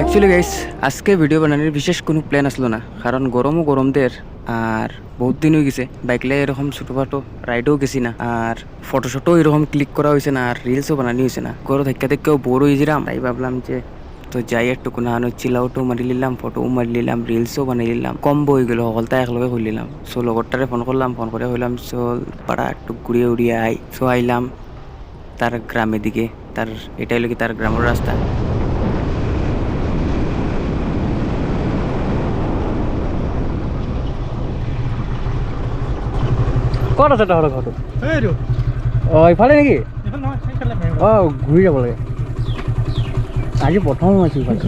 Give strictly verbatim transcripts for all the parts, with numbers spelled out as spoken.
Actually guys, আজকে ভিডিও বানানোর বিশেষ কোনো প্ল্যান আসলো না, কারণ গরমও গরম দের, আর বহুত দিন হয়ে গেছে বাইক লইয়া এরকম ছোটোখাটো রাইডও গেছি না, আর ফটো শটো এরকম ক্লিক করা হয়েছে না, আর রিলসও বানানি হয়েছে না। ঘরো থাকিয়া থাকিয়াও বোর হয়ে যেরাম, তাই ভাবলাম যে তো যাই, একটু কোনো আনো চিল আউটও মারি নিলাম, ফটোও মারি নিলাম, রিলসও বানাই নিলাম, কম্বো হয়ে গেল, হকলতা একলগে খুলিলাম। সো লগরটারে ফোন করলাম, ফোন করে কইলাম, "চল পাড়া একটু ঘুরিয়া উড়িয়া আই।" সো আইলাম তার গ্রামের দিকে, তার এটাই হলো কি তার গ্রামের রাস্তা। ক'ত আছে তহঁতৰ ঘৰটো? এই ৰ। অ, ইফালে নেকি? এইফালে নহয়, সেইফালে মেইন ৰোড। অ, ঘূৰি যাব লাগে। আজি প্ৰথম সোমাইছো ইফালে।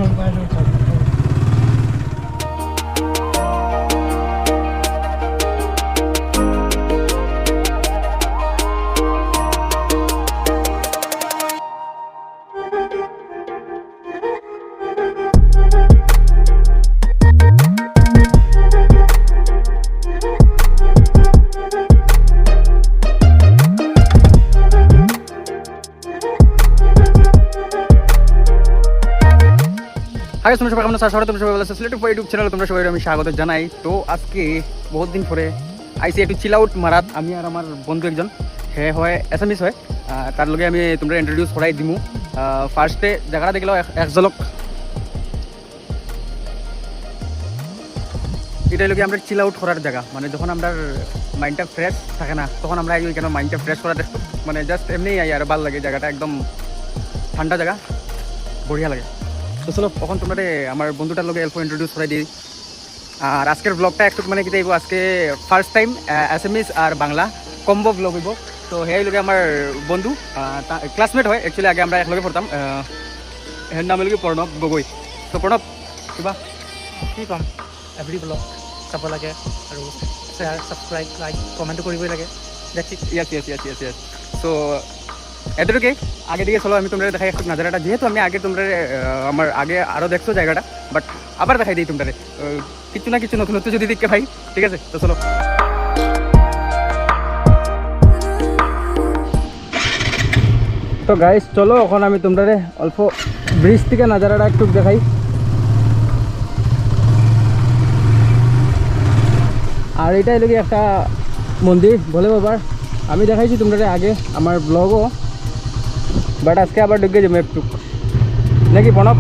হাই, তোমরা সবাই কেমন আছো? আশা করি তোমরা সবাই ভালো আছো। সিলেটি ফুয়া YouTube চ্যানেলে তোমরা সবাই আমি স্বাগত জানাই। তো আজকে বহুত দিন পরে আইছি একটু চিল আউট মারাত। আমি আর আমার বন্ধু একজন, হে হয় অ্যাসামিস হয়, আহ, তার লগে আমি তোমরা ইন্ট্রোডিউস করাই দিমু। আহ, ফার্স্টে জায়গাটা দেখলাম এক, এক ঝলক। এটা হলো কি আমরা চিল আউট করার জায়গা, মানে যখন আমরা মাইন্ডটা ফ্রেশ থাকে না, তখন আমরা এই ওইখানে মাইন্ডটা ফ্রেশ করা দেখতো, মানে জাস্ট এমনি আই আর ভালো লাগে জায়গাটা, একদম ঠান্ডা জায়গা, বঢ়িয়া লাগে। তো চলো, এখন তোমরা আমার বন্ধুটার লগে অল্প ইন্ট্রোডিউস করাই দিই। আর আজকের ব্লগটা একটু মানে কি দেখবো, আজকে ফার্স্ট টাইম অ্যাসামিস আর বাংলা কম্বো ব্লগ হইব। তো হে হইল কি আমার বন্ধু, ক্লাসমেট হয় অ্যাকচুয়ালি, আগে আমরা একলগে পড়তাম। আহ, এর নাম হইল কি প্রণব গগৈ। তো প্রণব, কিবা? কি ক'ম, এভৰি ব্লগ চাব লাগে আৰু শ্বেয়াৰ, ছাবস্ক্ৰাইব, লাইক, কমেণ্টো কৰিবই লাগে। That's it। Yes, yes, yes, yes, yes. তো এতটুকুই। আগে দিকে চলো, আমি তোমরা দেখাই একটু নাজারাটা, যেহেতু আমি আগে তোমরা, আহ, আমার আগে আরও দেখছো জায়গাটা, বাট আবার দেখাই দিই তোমরা। আহ, কিছু না কিছু নতুনত্ব যদি দেখতে পাই, ঠিক আছে? তো চলো। তো গাইস, চলো, এখন আমি তোমরারে অল্প ব্রিজ থেকে নাজারাটা একটু দেখাই। আর এটাই হলো কি একটা মন্দির ভোলে বাবার, আমি দেখাইছি তোমরারে আগে আমার ব্লগও, বাট আজকে আবার ঢুকে যাবো একটু, নাকি প্রণব?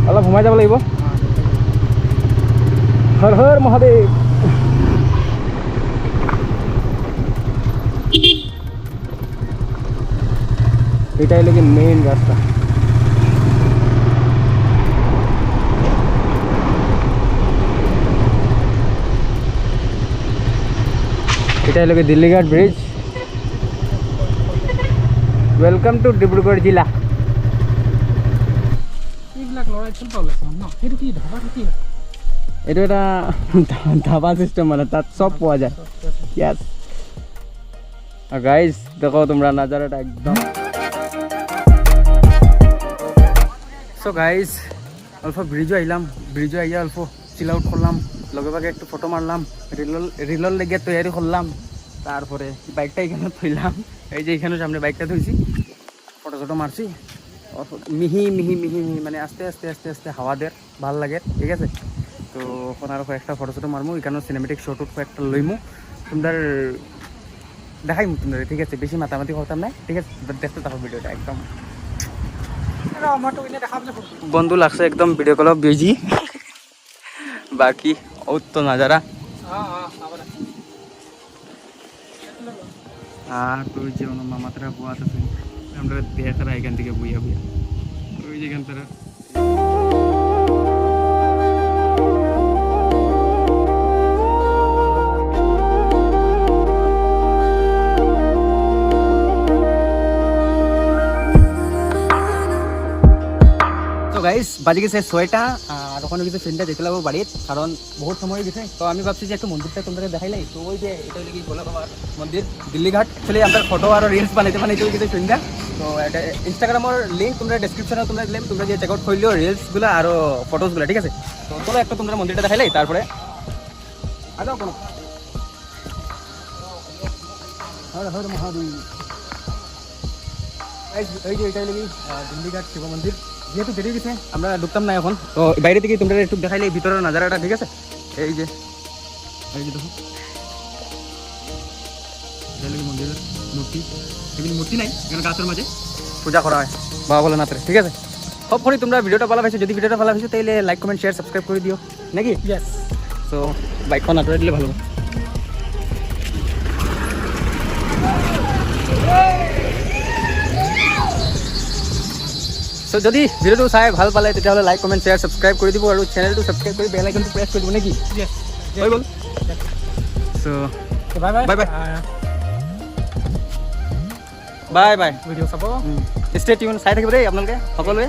অলপ সোমাই যাব লাগিব। হর হর মহাদেব। এটাই হলো কি মেইন রাস্তা। এটাই হলো কি দিল্লিঘাট ব্রিজ। Welcome to ডিব্ৰুগড় জিলা। এইবিলাক লৰাই ভাল পাওঁ লাগে ন? সেইটো কি ধাবা নেকি? এইটো এটা ধা-, ধাবা চিষ্টেম, মানে তাত চব পোৱা যায়। য়েছ। আর গাইস, দেখো তোমরা নাজারাটা একদম। সো গাইস, অল্প ব্রিজও আইলাম, ব্রিজও আইয়া অল্প চিল আউট করলাম, লগে ভাগে একটু ফটো মারলাম, রিলর, রিলর লেগে তৈয়ারি করলাম, তারপরে বাইকটা এখানে থইলাম, এই যে এখানে সামনে বাইকটা থইছি, ফটো ফটো মারছি, অল্প মিহি মিহি মিহি মিহি, মানে আস্তে আস্তে আস্তে আস্তে হাওয়া দের, ভালো লাগে, ঠিক আছে। তো এখন আরো কয়েকটা ফটো ফটো মারমু, এখানে সিনেমেটিক শট উট কয়েকটা লইমু, তোমরা দেখাইমু তোমরা, ঠিক আছে। বেশি মাতামাতি করতাম না, ঠিক আছে। তো দেখতে থাকো ভিডিওটা একদম। বন্ধু লাগছে একদম ভিডিও কল বিজি। বাকি ও তো নাজারা। আর তো ওই যে ওনার মামাতরা বুয়া আছে, আমরা দেখারা এখান থেকে বুয়া বুয়া। ওই যে এখান তারা। তো গাইস, বাজি গেছে ছয়টা, আর ওখানে কিছু ফ্রেন্ডরা যেতে লাগবো বাড়ির, কারণ বহুত সময় হয়ে গেছে। তো আমি ভাবছি যে একটু মন্দিরটা তোমরা দেখাইলাই। তো ওই যে এটা হলো কি ভোলা বাবার মন্দির, দিল্লিঘাট। Actually আমরা ফটো আর রিলস বানাইতে বানাইতে হয়ে গেছে সন্ধ্যা। তো এটা ইনস্টাগ্রামের লিংক তোমরা ডেসক্রিপশনে তোমরা দিলাম, তোমরা যে চেক আউট করলিও রিলসগুলো আরও ফটোসগুলো, ঠিক আছে। তো চলো একটু তোমরা মন্দিরটা দেখাইলাই, তারপরে আগাও কোনো। হর হর মহাদেব। এই, এই যে এটাই লাগি, আহ, দিল্লিঘাট শিব মন্দির। যেহেতু দেরি হয়ে গেছে, আমরা ঢুকতাম না এখন। তো বাইরে থেকে তোমরা একটু দেখাইলে এই ভিতরের নাজারাটা, ঠিক আছে? এই যে, এই যে দেখো, এটা হলো মন্দিরের মূর্তি। এমনি মূর্তি নাই, এখানে গাছের মাঝে পূজা করা হয় বাবা ভোলেনাথের, ঠিক আছে? Hope করি তোমরা ভিডিওটা ভালা পাইছো। যদি ভিডিওটা ভালা পাইছো, তাহলে like, comment, share, subscribe করে দিও, নাকি? ইয়েস। তো বাইকখন আঁতরে দিলে ভালো। তো যদি ভিডিওটো চাই ভাল পালে, তেতিয়াহ'লে like, comment, share, subscribe কৰি দিব আৰু চেনেলটো subscribe কৰি বেল আইকনটো প্ৰেছ কৰি দিব, নেকি? ইয়েস। হৈ গ'ল। তো তো bye bye. Bye bye. Bye bye. ভিডিঅ' চাব। ষ্টে টিউন, চাই থাকিব দেই আপোনালোকে সকলোৱে।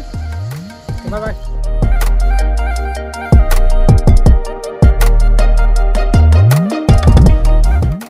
Bye bye.